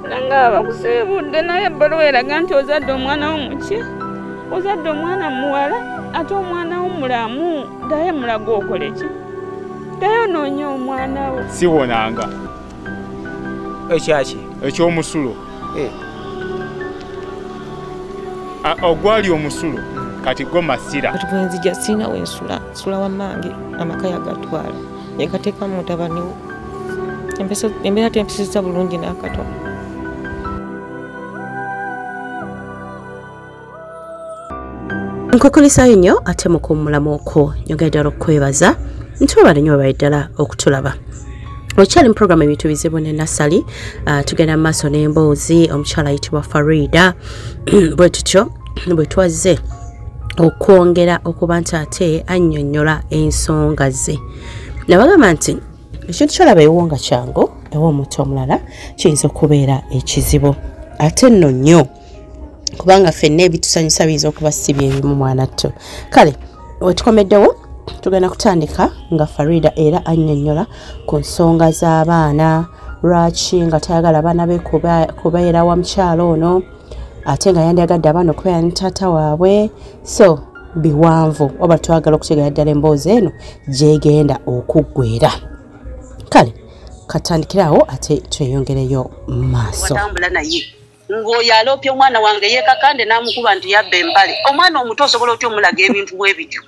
Era nga bakusiibudde naye ebbaluwa eraga nti ozadde omwana wo muki? Ozadde omwana muwala ate omwana wo mulamu. Ddayo mulago okole ki? Ddayo onoonye omwana wo. Siwonanga. Ekyaki? Eky'omusulo. Ogwali omusulo kati gwo masira. Kati bwe nzija sirina we nsula, nsula wammange amaka yagatwala. Yagateekamu mutabani we. Embeera tempisizza bulungi n'akatono. Nkukulisaayo nnyo ate mukuwummulamu okwo nyongera ddala okukwebaza nti webale nnyo webale ddala okutulaba. Okyali mu programu ebintu bizibu ne Nassali, tugenda mu maaso n'emboozi omukyala ayitibwa Farida. Bwe tutyo bwe twazze okwongera okuba nti ate annyonnyola ensonga ze. Nabagamba nti ekintu ky'olaba ewo nga kyangu ew'omuntu omulala kiyinza okubeera ekizibu ate nno nnyo kubanga ffenna ebitusanyusa biyinza okuba si byebimu mwana tto. Kale wetukomeddewo tugenda kutandika nga Farida era annyonnyola ku nsonga z'abaana, lwaki nga tayagala abaana be kubeera wa mukyala ono ate nga yandyagadde abaana okubeera ne taata waabwe. So biwanvu oba twagala okutegeera ddala emboozi eno gyegenda okuggwera. Kale katandikirawo ate tweyongereyo mu maaso. Watambula naye ng'oyo aloopya omwana wange yeekakande n'amukuba nti yabba empale. Omwana omuto osobola otya omulaga ebintu bwe bityo?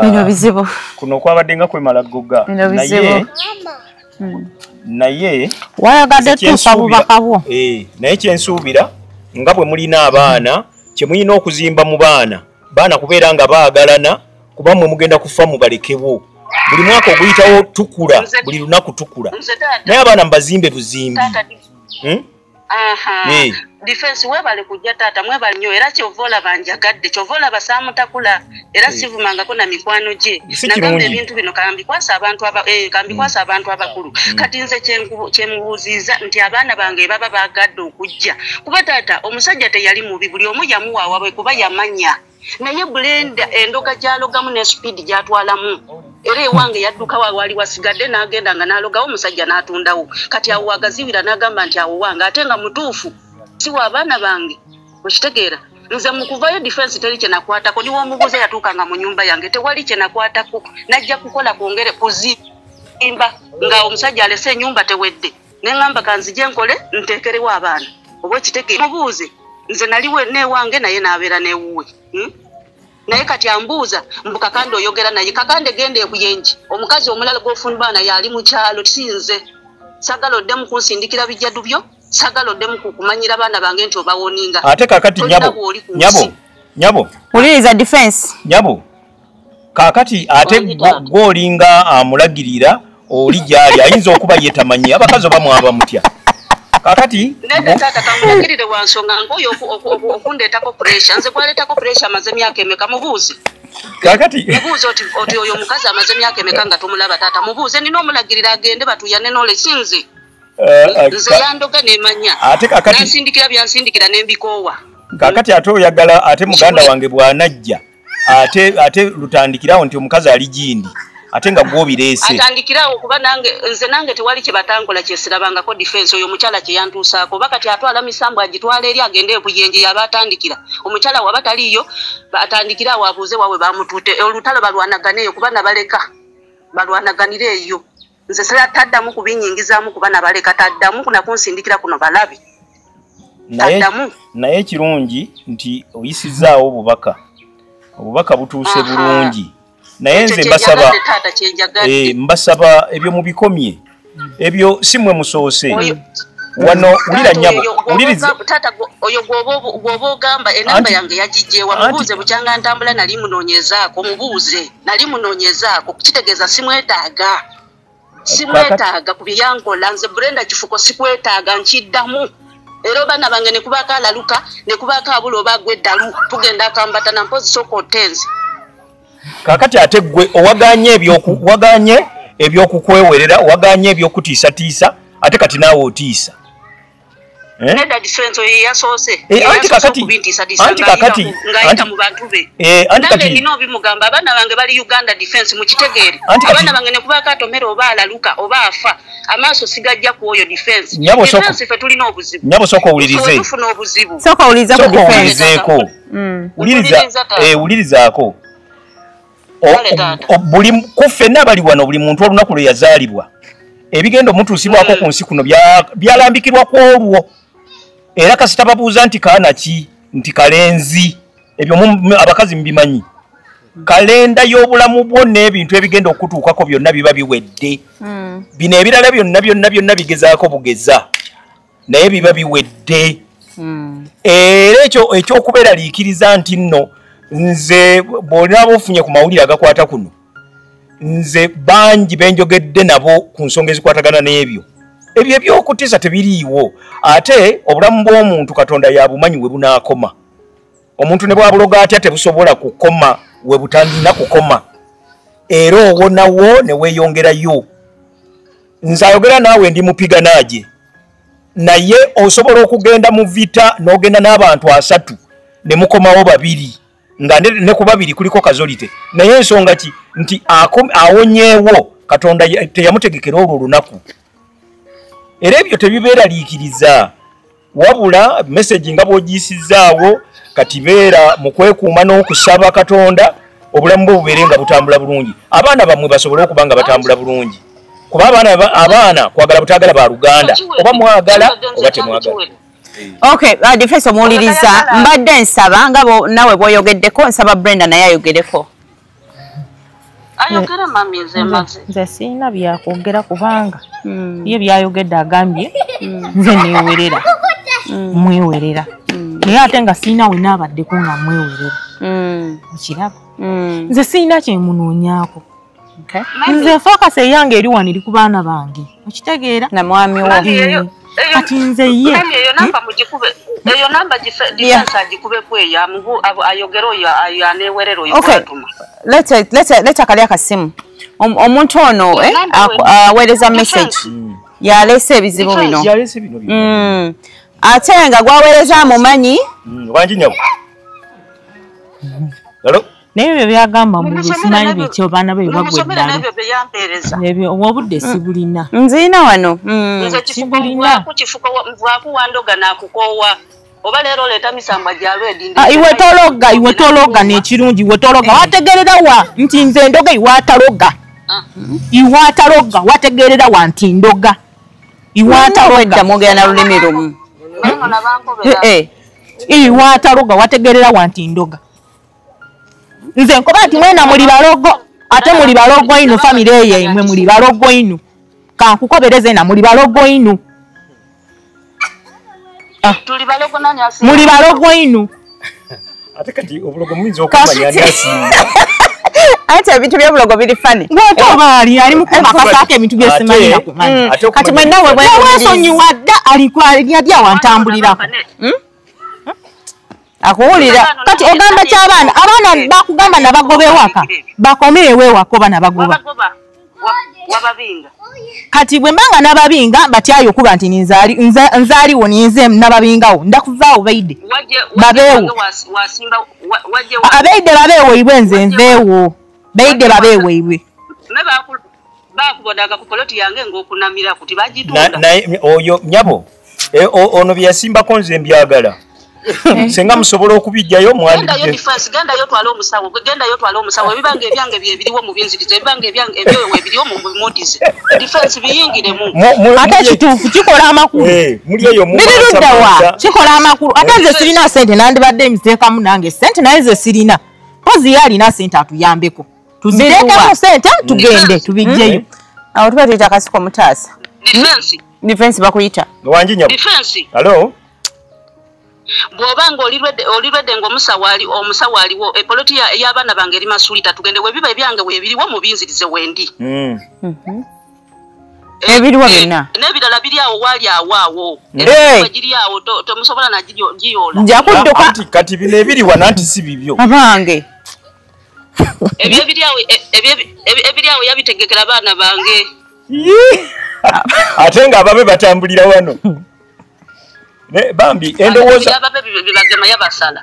Bino bizibu. Kuno kwabadde nga kwemala ggoga. Bino bizibu. Naye wayagadde tuusa bubaka bwo. Naye kyensuubira nga bwe mulina abaana kye mulina okuzimba mu baana, baana kubeera nga baagalana kuba mmwe mugenda kufa mubalekewo. Buli mwaka oguyitawo tukula, buli lunaku tukula. Naye abaana mbazimbe buzimbi. Defense webale kujja taata, mwebale nnyo era kyova olaba njagadde, kyova olaba saamutakula era sivumangako na mikwano gye. Nagamba ebintu bino kambikwasa abantu kambikwasa abantu abakulu. Kati nze kyemubuuziza nti abaana bange baba baagadde okujja. Kuba taata omusajja teyali mubi, buli omu yamuwa waabwe kuba yamanya. Naye Brenda endoga gy'alogamu ne speed gy'atwalamu. Era ewange yadduka wali wasigadde n'agenda nga n'alogawo omusajja n'atundawo. Kati awo agaziwira n'agamba nti awo wange ate nga mutuufu si wa abaana bange. Okitegeera? Nze mu kuvayo defense teri kye nakwatako, niwe omubuuza yatuukanga mu nnyumba yange tewali kye nakwatako. Najja kukola kwongere kuzimba nga omusajja alese ennyumba tewedde. Ne ŋŋamba kanzije nkole nteekerewo abaana. Oba okitegeera? Mubuuze nze naliwe n'ewange naye n'abeera n'ewuwe. Naye kati ambuuza mbu Kakande oyogera naye. Kakande genda ekuyenje. Omukazi omulala gw'ofumba naye ali mu kyalo si nze. Sagala oddemu kunsindikira bijjadu byo, sagala oddemu kumanyira baana bange nti obawoninga. Ate kakati nyabo, nyabo, nyabo. Wuliriza defense. Nyabo. Kakati ate gw'olinga amulagirira oli gy'ali ayinza okuba ye tamanyi abakazi oba mwaba mutya. Kakati nedda taata kamulagirire wa nsonga ng'oyo okundeetako pressure. Nze gwaleetako pressure amaze emyaka emeka mubuuze. Kakati mubuuze oti oyo omukazi amaze emyaka emeka nga tomulaba taata mubuuze. Nina omulagirira agende batuyane n'ole si nze. Nze yandoga nemanya. Ate kakati nansindikira byansindikira nembikoowa. Kakati ate oyagala ate muganda wange bw'anajja ate lutandikirawo nti omukazi ali gindi ate nga gw'obireese. Atandikirawo kuba nange nze nange tewali kye batankola kye sirabangako defense oyo omukyala kye yantuusaako. Oba kati atwala misambo agitwala eri agende ebuyenje yaba atandikira. Omukyala waba taliiyo atandikirawo abuuze waabwe bamutuute. Olutalo balwanaganeeyo kuba nabaleka balwanaganire eyo. Nze sira taddamu kubinyingizaamu kuba nabaleka, taddamu nakunsindikira kuno balabe. Naye kirungi nti oyisizzaawo obubaka. Obubaka butuuse bulungi. Naye nze mbasaba mbasaba ebyo mubikomye. Ebyo si mmwe musoose. Wano wulira nnyabo, wuliriza. Taata oyo gw'oba ogamba enamba yange yagijjeewa mubuuze bukyanga ntambula nali munoonyezaako mubuuze nali munoonyezaako kitegeeza simwetaaga. Simwetaaga ku bye yankola nze Brenda Kifuko sikwetaaga nkiddamu. Era abaana bange ne kubaako alaluka ne kubaako abula oba agwa eddalu tugenda akambatana mpozi sooka otenze. Kakati ate ggwe owaganye ebyokukwewerera, owaganye ebyokutiisatiisa ate kati naawe otiisa. Nedda Defense oyo yasoose. Anti kakati ng'ayita mu bantu be. Nange nina obimugamba, abaana bange bali Uganda Defense, mukitegeere. Abaana bange ne kubaako atomera oba alaluka oba afa, amaaso sigajja ku oyo Defense. Defense ffe tulina obuzibu. Nyabo sooka owulirize. Tufuna obuzibu. Sooka owulirize ku Defense. Wulirizaako. Buli ku ffenna abali wano, buli muntu olunaku lwe yazaalibwa, ebigenda omutuusibwako ku nsi kuno byalambikirwa ku olwo. Era kasita babuuza nti kaana ki, nti kalenzi, ebyo abakazi mubimanyi. Kalenda y'obulamu bwo n'ebintu ebigenda okutuukako byonna biba biwedde. Bino ebirala byonna byonna byonna bigezaako bugeza, naye biba biwedde. Era ekyo ekyokubeeraliikiriza nti nno nze bw'onaaba ofunye ku mawulire agakwata kuno, nze bangi benjogedde nabo ku nsonga ezikwatagana n'ebyo. Ebyo ebyokutiisa tebiriiwo. Ate obulamu bw'omuntu Katonda yabumanyi we bunaakoma. Omuntu ne bw'abuloga atya tebusobola kukoma we butandina kukoma. Era owonawo ne weeyongerayo. Nze ayogera naawe ndi mupiganaaje, naye osobola okugenda mu vita n'ogenda n'abantu 3 ne mukomawo 2, nga ne ku 2 kuliko kazolite. Naye ensonga ki nti awonyeewo Katonda teyamutegekera olwo olunaku. Era ebyo tebibeeraliikiriza, wabula message nga bw'ogiyisizaawo kati beera mu kwekuuma n'okusaba Katonda obulamu bwo bubeere nga butambula bulungi, abaana bammwe basobole okuba nga batambula bulungi. Kuba abaana kwagala butaagala ba luganda, oba mwagala oba temwagala. Okay, Defense omuwuliriza, mbadde nsaba nga nawe bw'oyogeddeko, nsaba Brenda naye ayogereko. Ayogera mami, nze maze. Nze sirina byakwogera kubanga ye byayogedde agambye nze neewerera, mwewerera. Naye ate nga sirina we naabaddeko nga mwewerera. Okiraba? Nze sirina kye munoonyaako. Nze focus eyange eri wano eri ku baana bange. Okitegeera? Na mwami wo. Kati nze ye. Eyo namba mugikube. Eyo namba Defense agikubeko eyo ayogere oyo aneewerera oyo gwatuma. Leta kali akasimu. Omuntu ono aweereza message yaleese ebizibu bino. Ate nga gwaweereza amumanyi. Wangi nyabo. Hello? Naye ebyo byagamba mbu simanyi biki abaana be bagwa eddala. Ebyo obudde sibulina. Nziina wano. Nze kifuko wandoga nakukoowa. Oba leero oleeta misambwa gya lwedi. Iwe tologa n'ekirungi, iwe tologa. Wategeerera wa nti nze ndoga, iwe ataloga. Iwe ataloga, wategeerera wa nti ndoga. Iwe ataloga. Mwogera na lulimi lumu. Iwe ataloga, wategeerera wa nti ndoga. Nze nkoba nti mwena muli balogo, ate muli balogo inu, famire eyo mwe muli balogo inu. Kankukobereze na muli balogo inu. Muli balogo inu. Ate kati obulogo muyinza okumanya ani asinga. Ate ebintu by'obulogo biri funny. Bw'otoba ali mu kumakasako ebintu by'esimanyi nakumanya. Kati mwenna we weesonyiwa dda aliko ali awantambulirako. Akuwulira. Kati ogamba ky'abaana, abaana bakugamba nabagoba ewaka, bakomeewo ewaka oba nabagoba. Wababinga. Kati bwe mbanga nababinga batyayo okuba nti nzaaliwo ninze nababingawo, ndakuvaawo baide. Babeewo. Abaide babeewo ibwe nze nveewo. Baide babeewo ibwe. Bakubodaga ku poloti yange ng'okunamira kuti bagitunda. Naye oyo nyabo, ono bye yasimbako nze mbyagala. Senga musobola okubijjayo mwandibye. Gendayo twale omusawo, gendayo twale omusawo, ebibanga ebyange bye biriwo mu byenzikiriza, ebibanga ebyange ebyoyo we biriwo mu bimudize. Defense biyingiremu. Ate kituufu kikola amakulu. Muli eyo mu Birirudda kikola amakulu. Ate nze sirina ssente nandibadde emiteekamu nange ssente naye nze sirina. Mpozi ye alina ssente atuyambeko. Tuziteekemu ssente tugende tubijjeyo. Awo tuba tuyita akasiko mutaasa. Defense. Defense bakuyita. Wangi nyabo. Defense. Hello. Bw'oba ng'olirwedde ng'omusawo aliwo, epoloti y'abaana bange eri Masulita, tugende webiba ebyange weebiriwo mubinzirize wendi. Ebiriwo byonna. N'ebirala biri awo waali awo awo. Giri awo tomusobola nagiyoola. Nja kudduka. Kati bino ebiri wano anti si bibyo. Abange. Ebiri awo yabitegekera abaana bange. Ate ng'ababe batambulira wano. Bambi endowooza bibagema yabasala.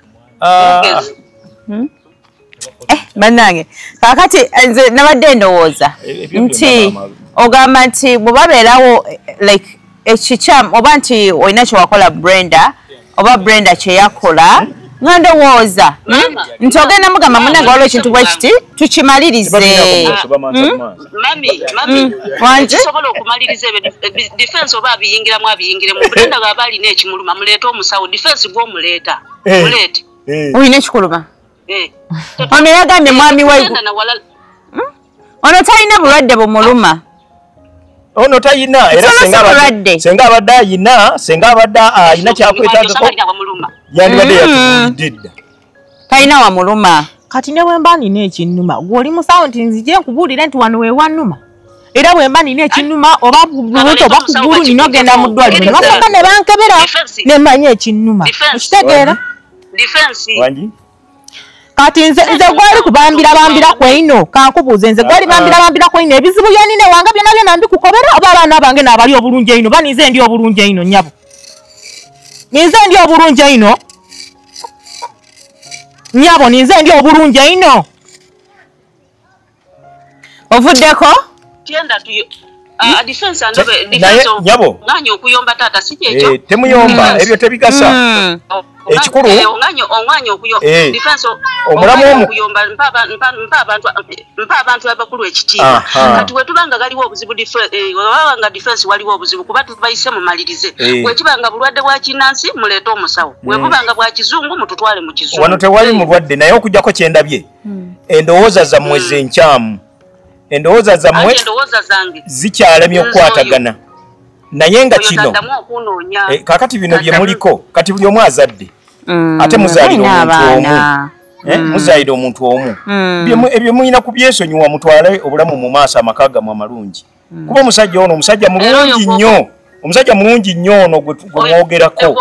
Bannange kakati nze nabadde ndowooza nti ogamba nti bwe babeerawo like ekikyamu oba nti olina kye wakola Brenda oba Brenda kye yakola nga ndowooza nti ogenda mugamba munnange waliwo ekintu bwe kiti tukimalirize. Mami kisobola okumaliriza ebyo defense oba abiyingiramu abiyingiremu. Brenda bw'aba alina ekimuluma muleete omusawo. Defense gw'omuleeta muleete. Olina ekikuluma? Ono yagambye mwami we ono talina bulwadde bumuluma. Ono talina era senga abadde ayina senga abadde ayina kyakwetaagako yandibadde yatubuulidde dda. Talina wamuluma. Kati ne bwe mba nina ekinnuma gwe oli musawo nti nzije nkubuulire nti wano we wannuma era bwe mba nina ekinnuma oba buluto oba kugulu nina ogenda mu ddwaliro ne basooka ne bankebera ne mmanya ekinnuma. Okitegeera? Kati nze gwali kubambira bambira kweino kankubuuze nze gwali bambira bambira kweino ebizibu byanine wanga byonna byonna mbikukobera oba abaana bange n'abali obulungi eino ba ninze ndi obulungi eino nnyabo ninze ndi obulungi eino nnyabo ninze ndi obulungi eino. Ovuddeko? Defense andobe defense nganya okuyomba tata si kyekyo. Temuyomba ebyo tebigasa. Ekikulu onganya okuyomba defense omulamu okuyomba mpa abantu abakulu ekitiibwa. Kati wetubanga galiwo obuzibu wabanga defense waliwo obuzibu kuba tubayise mumalirize. Wekibanga bulwadde bwa kinansi muleete omusawo. Wekubanga bwa kizungu mututwale mu kizungu. Wano tewali mulwadde naye okujjako kyendabye endowooza zammwe z'enkyamu. Endowooza zammwe zikyalemye okukwatagana naye nga kino kakati bino bye muliko kati buli omu azadde ate muzaalira omuntu omu muzaalira omuntu omu ebyo mulina kubyesonyiwa mutwale obulamu mu maaso amaka gammwe amalungi kuba omusajja ono omusajja mulungi nnyo omusajja mulungi nnyo ono gwe mwogerako.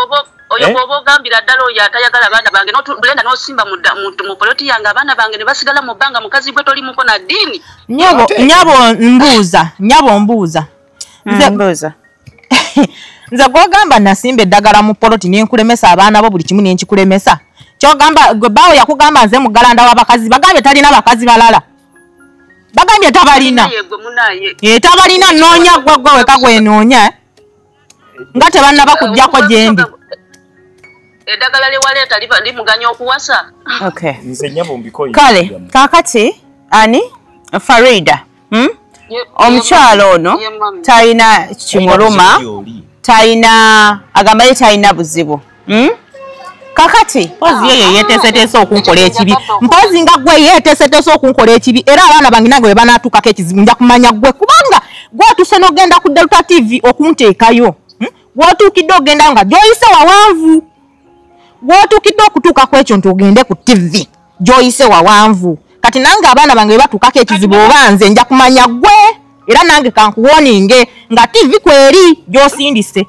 Oyo bw'oba ogambira ddala oyo atayagala abaana bange Brenda n'osimba mu poloti yange abaana bange ne basigala mu bbanga mukazi gwe tolimuko na ddiini. Nnyabo mbuuza. Nze gw'ogamba nasimba eddagala mu poloti ne nkulemesa abaana bo buli kimu ne nkikulemesa. Ky'ogamba gwe bbaawo yakugamba nze muggalanda w'abakazi bagambye talina bakazi balala. Bagambye tabalina. Tabalina nnoonya gwe gwe weka gwenoonya. Nga tebannaba kujjako gye ndi. Eddagala lye waleeta limuganya okuwasa. Okay. Nze nnyabo mbikoye. Kale kakati ani Farida omukyalo ono talina kimuluma talina agamba ye talina buzibu kakati mpozi ye yeeteeseteese okunkola ekibi mpozi nga gwe yeeteeseteese okunkola ekibi era abaana bange nange bwe banaatuukako ekizibu nja kumanya gwe kubanga gw'otuuse n'ogenda ku Delta TV okunteekayo gw'otuukidde ogenda nga gy'oyise wawanvu gw'otuukidde okutuuka ku ekyo nti ogende ku TV gy'oyise wawanvu kati nange abaana bange bwe batuukako ekizibu oba nze nja kumanya gwe era nange kankuwoninge nga TV kweri gy'osindise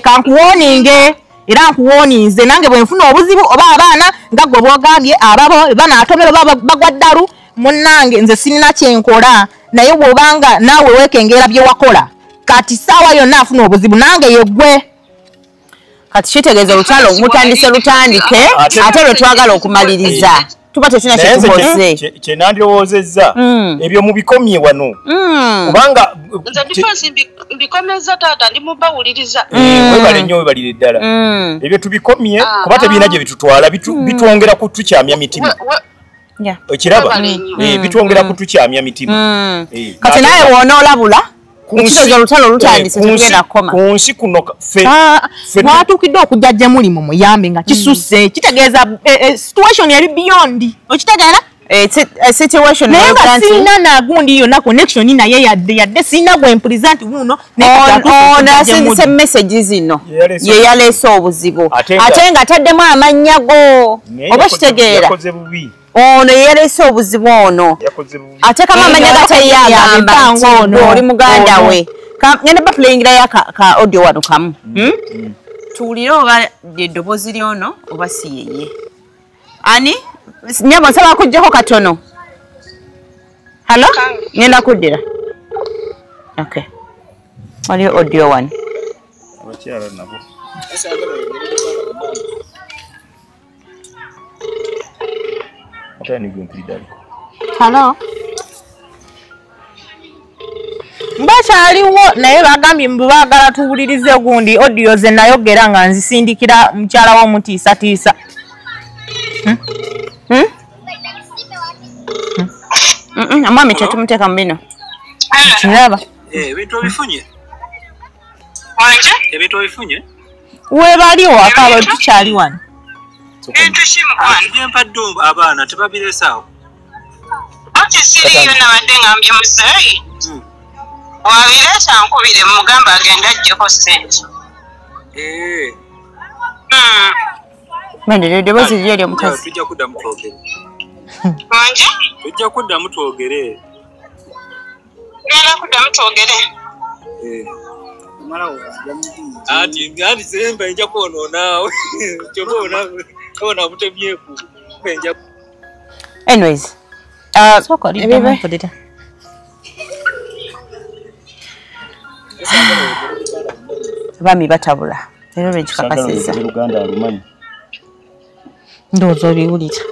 kankuwoninge era nkuwoninze nange bwe nfuna obuzibu oba abaana nga gwe bw'ogambye ababo banaatomera oba bagwa ddalu munnange nze sirina kye nkola naye bw'obanga naawe weekengera bye wakola kati ssaawa yonna afuna obuzibu nange yeggwe. Kati kitegeeza olutalo mutandise lutandike ate lwe twagala okumaliriza tuba tetulina kye tukoze. Kye nandirowoozezza ebyo mubikomye wano kubanga nze defense mbikomezza taata ndi mubawuliriza. Webale nnyo webalire ddala ebyo tubikomye kuba tebirina gye bitutwala bitwongera kutukyamya mitima. Okiraba bitwongera kutukyamya mitima. Kati naye w'onoolabula ekitegeeza olutalo lutandise tugenda kukoma ku nsi kuno ffe mwatuukidde okujja gye muli mu muyambe nga kisusse kitegeeza situation eri beyond okitegeera situation naye nga sirina nagundi yonna connection naye yadde sirina gwe mpuliza nti wuuno ono asindise message zino ye yaleese obuzibu ate nga ataddemu amannya go oba kitegeera ono yaleese obuzibu ono ateekamu amannya gatali agamba nti oli muganda we. Ngenda baplayingirayo ka audio wano kamu tuwulire oba eddoboozi lyono oba si yeye. Ani nnyabo nsaba kuggyako katono. Halo ngenda kuddira. Okay waliyo audio wano. Abakyala nabo. Ate ni gwe Hello. Mbakyaliwo naye bagambye mbu baagala tuwulirize gundi audio ze nayogera nga nzisindikira mukyala w'omutiisatiisa. Omwami tetumuteeka mu bino. Kiraba. Ebintu obifunye? Ebintu obifunye? Weebali waka tukyali wano. Ebintu ki mukwano? Bye mpadde abaana tebabireesaawo. Anti siriiyo nabadde ngambye muzeeyi. Wabireeta nkubire mugamba agende aggyeko ssente. Mende eddoboozi liryo ery'omukazi. Tujja kuddamu twogere. Wanje? Tujja kuddamu twogere. Ngenda kuddamu twogere. Ati semba nja kwonoona. Kyova ona butemyeku. Nja. Anyways. Abaami batabula. Leero lwe nkikakasizza. Luganda alumanyi. Ndowooza obiwulira.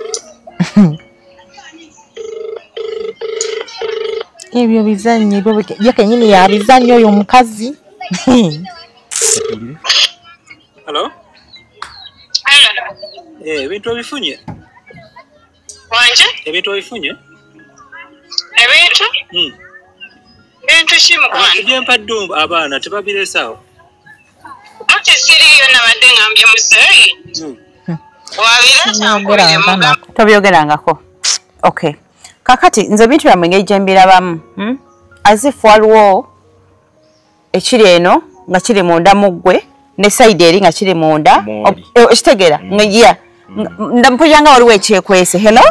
Ebyo bizannyo ebyo ye kennyini yabizannyo oyo omukazi. Hello? Ebintu obifunye? Wanje? Ebintu obifunye? Ebintu? Ebintu ki mukwano? Bye mpadde abaana tebabireesaawo. Anti siriiyo nabadde ngambye muzeeyi. Wabireeta nkubire mugamba. Tobyogerangako. Okay. Kakati nze ebintu byammwe engeri gye mbirabamu. As if waliwo ekiri eno nga kiri munda mu ggwe ne side eri nga kiri munda. Okitegeera? Yeah. Mpulira nga waliwo ekyekwese. Hello?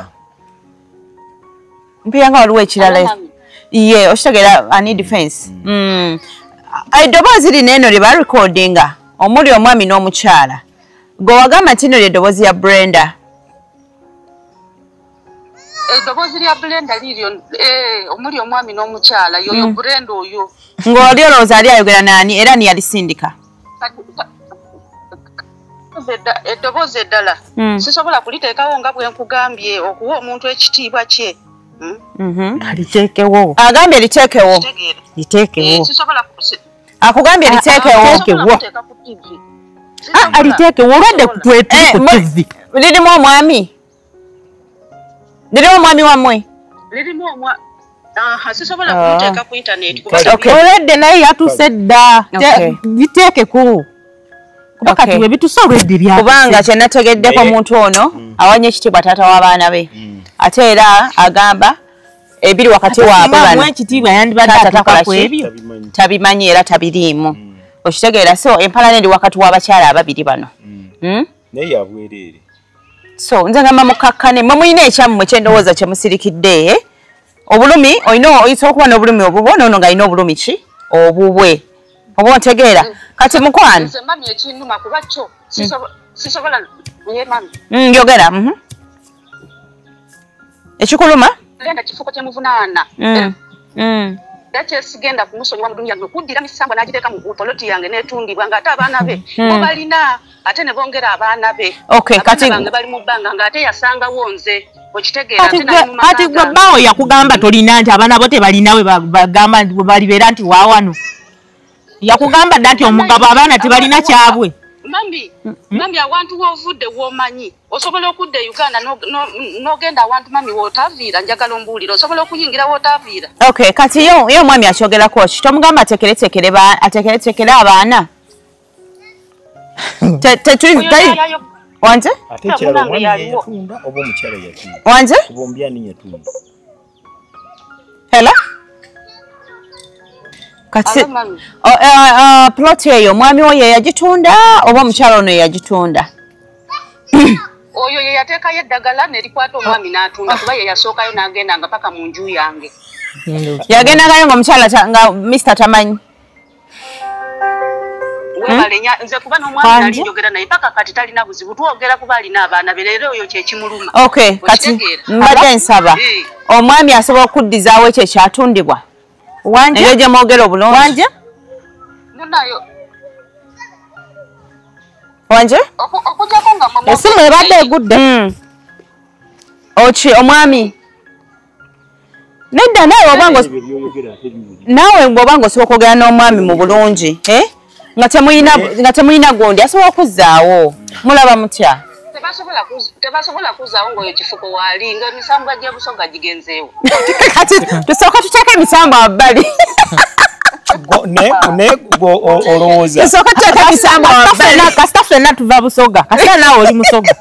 Mpulira nga waliwo ekirala. Ye, okitegeera I need defense. Eddoboozi lino eno lye barecordinga omuli omwami n'omukyala. Gwe wagamba nti nno ly'eddoboozi ya Brenda. Eddoboozi lya Brenda liryo omuli omwami n'omukyala yoyo Brenda oyo. Ng'oli olowooza ali ayogera naani era ni yalisindika? Eddoboozi eddala sisobola kuliteekawo nga bwe nkugambye okuwa omuntu ekitiibwa kye. Aliteekewo. Agambye liteekewo. Liteekewo. Akugambye liteekewo. Aliteekewo olwadde kutwetuli ku TV. Lirimu omwami? Lirimu omwami wammwe? Lirimu omwami. Sisobola kumuteeka ku internet. Olwedde naye yatuuse dda. Liteekeko. Kuba kati we bituuse olwedde byatuuse. Kubanga kye nategeddeko omuntu ono awanye ekitiibwa taata w'abaana be. Ate era agamba ebiri wakati waabwe bano. Tabimanyi era tabiriimu. Okitegeera so empalana eri wakati w'abakyala ababiri bano. Naye yabwereere. So nze ngamba mukakkane mmwe mulina ekyammwe kye ndowooza kye musirikidde. Obulumi olina oyinza okuba n'obulumi obubwo n'ono ng'alina obulumi ki obubwe. Oba ontegeera kati mukwano. Nze mami ekinnuma kuba kyo sisobola ye mami. Yogera. Ekikuluma? Brenda kifuko kye muvunaana. Era kyesigenda kumusonyiwa mu dunia kuddira misambo n'agiteeka mu poloti yange n'etundibwa ng'ate abaana be bo balina ate ne bongera abaana be. Okay, kati bange bali mu bbanga ng'ate yasangawo nze okitegeera ate nali mu maka. Kati gwe bbaawo yakugamba tolina nti abaana bo tebalina we bagamba nti balibeera nti waawano. Yakugamba dda nti omugabo abaana tebalina kyabwe. Mami awantu w'ovudde w'omanyi osobola okudda e Uganda n'ogenda awantu mami w'otaviira njagala ombuulire osobola okuyingira w'otaviira. Okay, kati ye omwami akyogerako ki? Tomugamba ateekereteekere abaana? Wanje? Ate ekirala omwami ye yatunda oba omukyala yatunda? Wanje? Bombi ani yatunda? Hello? Kati plot eyo omwami wo ye yagitunda oba omukyala ono ye yagitunda? Oyo ye yateekayo eddagala ne likwata omwami n'atunda kuba ye yasookayo n'agenda nga paka mu nju yange. Yagendangayo ng'omukyala nga Mr. tamanyi. Weebale nze kuba n'omwami nali njogera naye paka kati talina buzibu twogera kuba alina abaana be leero oyo kye kimuluma. Okay, kati mbadde nsaba omwami asobola okuddizaawo ekyo ekyatundibwa? Wanje? Engeri gye mwogera obulungi. Wanje? Munayo. Wanje? Esimu ebadde egudde. Ochi omwami. Nedda nawe obango nawe ng'obanga osobola okwogera n'omwami mu bulungi, eh? Nga temuyina gundi asobola okuzzaawo. Mulaba mutya? Tebasobola kuzzaawo ng'oyo Kifuko waali nga emisambwa gy'Ebusoga gigenzeewo. Kati tusooka tuteeke emisambwa wabbali. Ne olowooza. Tusooka tuteeke emisambwa wabbali. Kasita ffenna tuva Busoga. Kasita naawe oli Musoga.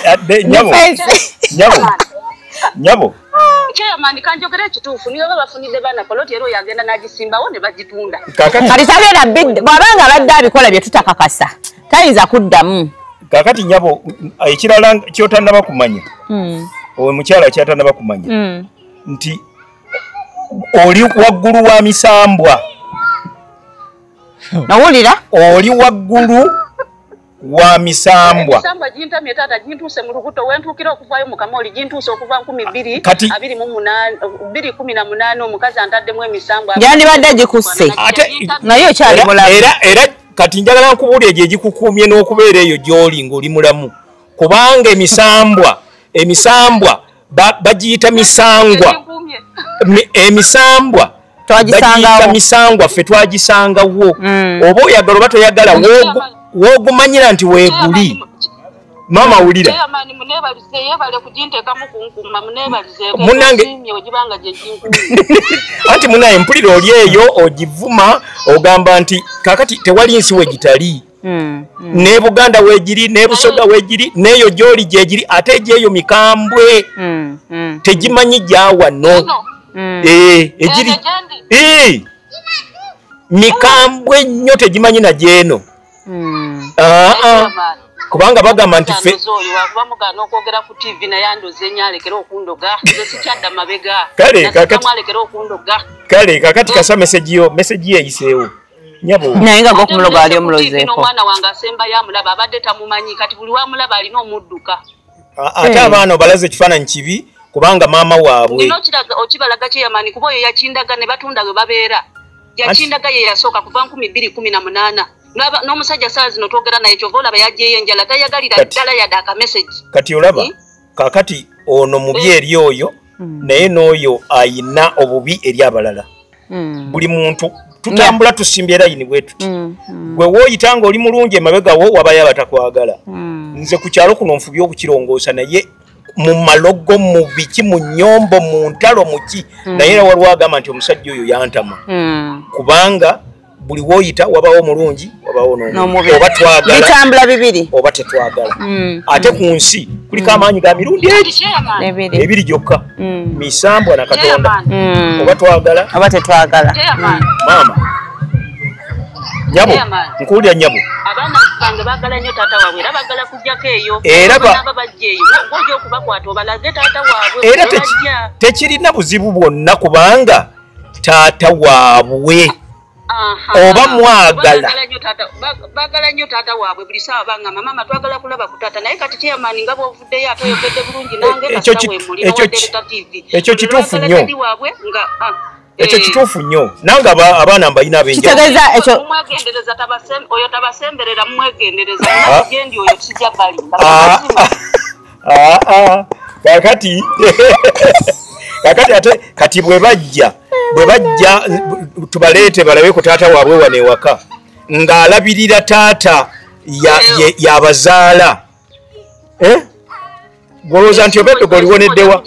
Ate nyabo. Chairman kanjogere ekituufu niyo bafunidde baana poloti era oyo agenda n'agisimbawo ne bagitunda. Kati tabeera bw'abanga abadde abikola bye tutakakasa tayinza kuddamu. Kakati nyabo ekirala ky'otannaba kumanya, owe mukyala ky'atannaba kumanya nti oli waggulu wa misambwa. Nawulira? Oli waggulu wa misambwa. Emisambwa gintamye taata gintuuse mu lubuto wentuukira okuvaayo mu kamoli gintuuse okuva 2028 2018 omukazi antaddemu emisambwa. Yandibadde gikusse. Naye okyali mulamu. Era kati njagala nkubuulire gye gikukuumye n'okubeera eyo gy'oli ng'oli mulamu. Kubanga emisambwa bagiyita misangwa. Emisambwa twagisangawo. Misangwa ffe twagisangawo. Oba oyagala oba toyagala wogumanyira nti weeguli. Mama wulira. Anti munaye mpulira oli eyo ogivuma ogamba nti kakati tewali nsi wegitali. Ne Buganda weegiri, ne Busoga weegiri, n'eyo gy'oli gyegiri, ate egyeyo mikambwe. Tegimanyi gya wano. Egiri. Mikambwe nnyo tegimanyi na gy'eno. Kubanga bagamba nti ffe bamugaana okwogera ku TV naye andoze ennyo alekere okundoga. Nze sikyadda mabega. Kale kakati kasa message yo eyiseewo. Nyabo. Naye nga gw'okumuloga ali omulozeeko. Omwana wange asembayo amulaba abadde tamumanyi kati buli wamulaba alina omudduka. Ate abaana obalaze ekifaananyi kibi kubanga maama waabwe. Nina okibalaga Chairman kuba oyo yakindaga ne batunda we babeera. Yakindaga ye yasooka kuva 2018. N'omusajja saa zino twogera naye kyova olaba yaggyeyo enjala tayagalira ddala yadde akamessage. Kati olaba kaakati ono mubi eri oyo naye n'oyo ayina obubi eri abalala. Buli muntu tutambula tusimbye layini bwe tuti. Gwe wooyita ng'oli mulungi emabega wo wabayo abatakwagala. Nze ku kyalo kuno nfubye okukirongoosa naye mu malogo, mu biki, mu nnyombo, mu ntalo, mu ki, naye era waliwo agamba nti omusajja oyo yantama. Kubanga buli wooyita wabawo mulungi wabawo n'omubi, oba twagala bitambula bibiri oba tetwagala. Ate ku nsi kuliko amaanyi ga mirundi ebiri gyokka, misambwa na Katonda, oba twagala oba tetwagala. Maama nyabo, nkuwulira nyabo. Abaana bange baagala nnyo taata waabwe era baagala kujjako eyo. Era bajja eyo ng'ojja okubakwata obalaze taata waabwe. Era tekirina buzibu bwonna kubanga taata waabwe. Oba mwagala. Baagala nnyo taata waabwe buli ssaawa bangamba maama twagala kulaba ku taata naye kati Chairman nga bw'ovuddeyo ate oyogedde bulungi nange kasita weemuli n'owa Delta TV. Ekyo kituufu nnyo. Ekyo kituufu nnyo. Nange abaana mbalina ab'enjawulo. Kitegeeza ekyo mwegendereza oyo tabasemberera mwegendereza gyendi oyo kijja balimba. Kakati ate kati bwe bajja tubaleete balabe ku taata waabwe wano ewaka ng'alabirira taata yabazaala. Gwolowooza nti oba eddogo liwoneddewa?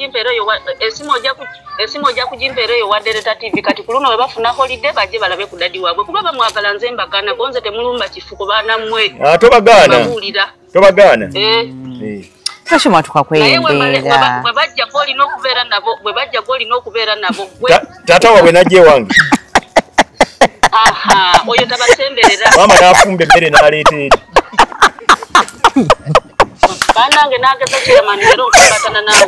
Esimu ojja kugimpeera eyo wa Delta TV kati ku luno bwe bafuna holiday bajje balabe ku daddy waabwe kuba bamwagala nze mbagaana ko nze temulumba Kifuko baana mmwe. Tobagaana. Tobagaana. Lwaki mwatuka kweyembeera? Bwe bajja gw'olina okubeera nabo, bwe bajja gw'olina okubeera nabo. Taata waabwe n'ajja ewange. Oyo tabasemberera. Maama n'afumba emmere n'aleeta eri. Bannange n'ageza Chairman leero nkukwatana naawe.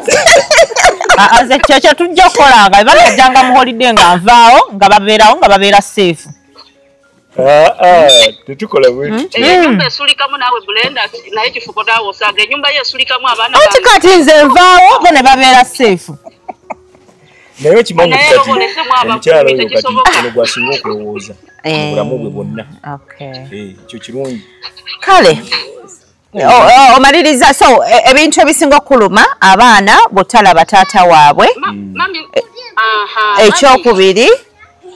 Nze kyekyo tujja kukolanga banajjanga mu holiday nga nvaawo nga babeerawo nga babeera safe. Tetukola bwe tutyo. Ennyumba esulikamu naawe Brenda naye Kifuko naawe osaaga ennyumba yo esulikamu abaana bange. Anti kati nze nvaawo bo ne babeera safe. Naye okimanyi kati omukyala oyo kati ono gwasinga okulowooza mu bulamu bwe bwonna. Ekyo kirungi. Kale omaliriza. So ebintu ebisinga okuluma abaana bw'otalaba taata waabwe. Ekyokubiri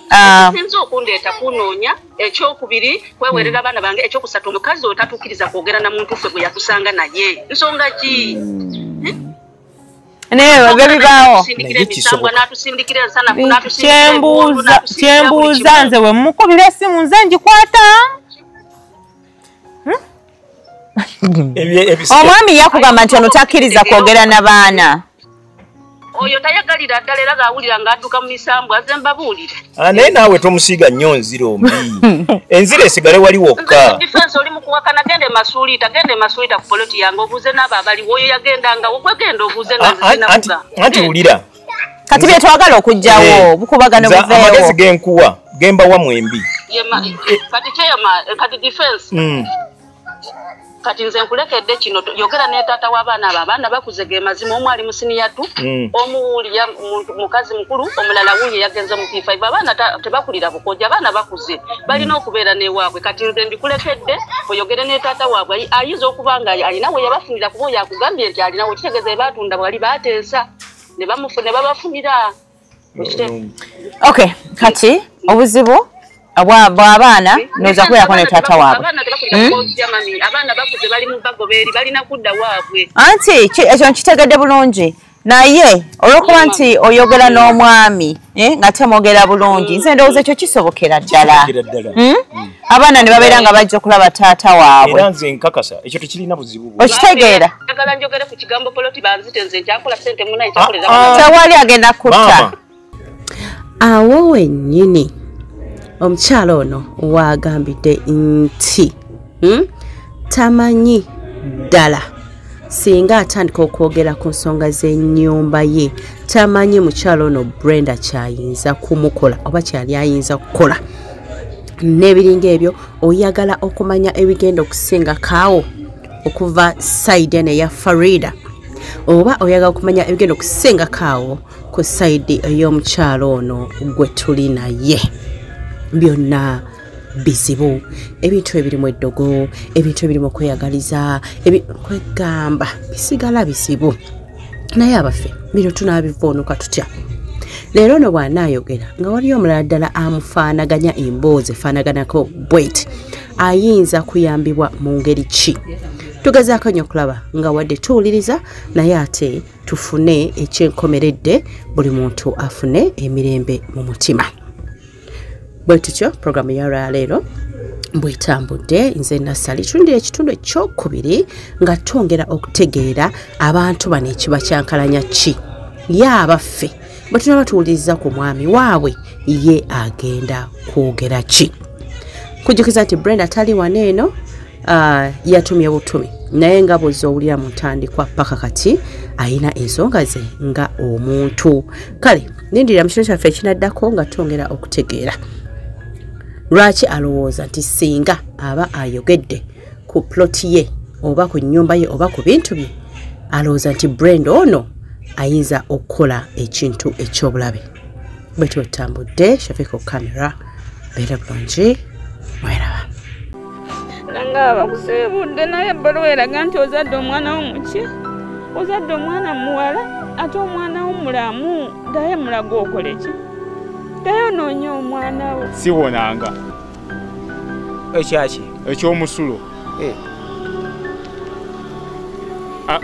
ekisinza okundeeta kunoonya, ekyokubiri kwewerera abaana bange, ekyokusatu omukazi oyo tatukkiriza kwogera na muntu ffe gwe yatusanga naye. Nsonga ki? Naye ebyo bibaawo. Kyembuuza nze we mukubira essimu nze ngikwata. Omwami yakugamba nti ono takkiriza kwogera na baana. Oyo tayagalira ddala era ng'awulira ng'adduka mu misambu aze mbabuulire. Naye naawe tomusiiga nnyo nziro mbi. Enziro esigale wali wokka. Defense oli mu kuwakana, genda e Masuulita, genda e Masuulita ku poloti yange obuuze n'abo abaliwo. Oyo yagendanga ogwegenda obuuze nga nze sinavuga. Anti wulira. Kati bye twagala okuggyawo bukubagano buveewo. Amagezi genkuwa gembawa mwembi. Kati kyeyama kati defense. Kati nze nkulekedde kino, yogera ne taata w'abaana abo. Abaana bakuze ge mazima, omu ali mu siniya 2, omu wuuli mukazi mukulu, omulala wuuye yagenze mu P5. Abaana tebakulira bukojja, abaana bakuze balina okubeera n'ewaabwe. Kati nze mbikulekedde oyogere ne taata waabwe. Ayinza okuba nga alina we yabafunira, kuba oyo akugambye nti alinawo, kitegeeza baatunda bwali baateesa ne babafunira. Okay, kati obuzibu bw'abaana ndowooza kubeerako ne taata waabwe. Abaana bakuze bali mu bagobeeri, balina kudda waabwe. Anti ekyo nkitegedde bulungi, naye olw'okuba nti oyogera n'omwami nga temwogera bulungi, nze ndowooza ekyo kisobokera ddala. Abaana ne babeera nga bajja okulaba taata waabwe. Era nze nkakasa ekyo tekirina buzibu. Okitegeera? Njagala njogere ku kigambo poloti banzite nze nkyakola ssente munaye nkyakolera. Tewali agenda kutta. Awo wennyini omukyala ono wagambidde nti tamanyi ddala singa atandika okwogera ku nsonga z'ennyumba ye, tamanyi mukyala ono Brenda kyayinza kumukola oba kyali ayinza kukola n'ebiringa ebyo. Oyagala okumanya ebigenda okusinga kaawo okuva side eno eya Farida, oba oyagala okumanya ebigenda okusinga kaawo ku side ey'omukyala ono gwe tuli naye. Byonna bizibu, ebintu ebirimu eddogo, ebintu ebirimu okweyagaliza, kwegamba bisigala bizibu. Naye abaffe bino tunaabivvuunuka tutya? Leero ono bw'anaayogera nga waliyo omulala ddala amufaanaganya emboozi efaanaganako bweti, ayinza kuyambibwa mu ngeri ki? Tugezaako nnyo okulaba nga wadde tuwuliriza, naye ate tufune ekyenkomeredde, buli muntu afune emirembe mu mutima. Bwe tutyo programu ya leero bwetambudde. Nze Nassali tulindira ekitundu ekyokubiri nga twongera okutegeera abantu bano ekiba kyankalanya ki. Ye abaffe bwe tunaba tuwuliriza ku mwami waabwe, ye agenda kwogera ki? Kujjukiza nti Brenda tali wano eno, yatumye butumi, naye nga bw'ozowulira mu ntandikwa paka kati ayina ensonga ze nga omuntu. Kale nindirira mu kitundu kyaffe ekinaddako nga twongera okutegeera lwaki alowooza nti singa aba ayogedde ku ploti ye oba ku nnyumba ye oba ku bintu bye, alowooza nti Brenda ono ayinza okukola ekintu eky'obulabe. Bwe tutambudde, Shafiko kamera, beera bulungi, mweraba. Nga bakusiibudde, naye ebbaluwa eraga nti ozadde omwana wo muki, ozadde omwana muwala, ate omwana wo mulamu. Ddayo emulago okole ki? Ddayo onoonye omwana wo. Siwonanga. Ekyaki? Ekyomusulo.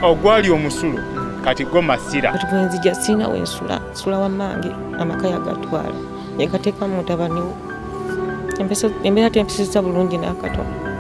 Ogwali omusulo kati gwo masira. Kati bwe nzija sirina we nsula, nsula wammange, amaka yagatwala. Yagateekamu mutabani we. Embeera tempisizza bulungi n'akatono.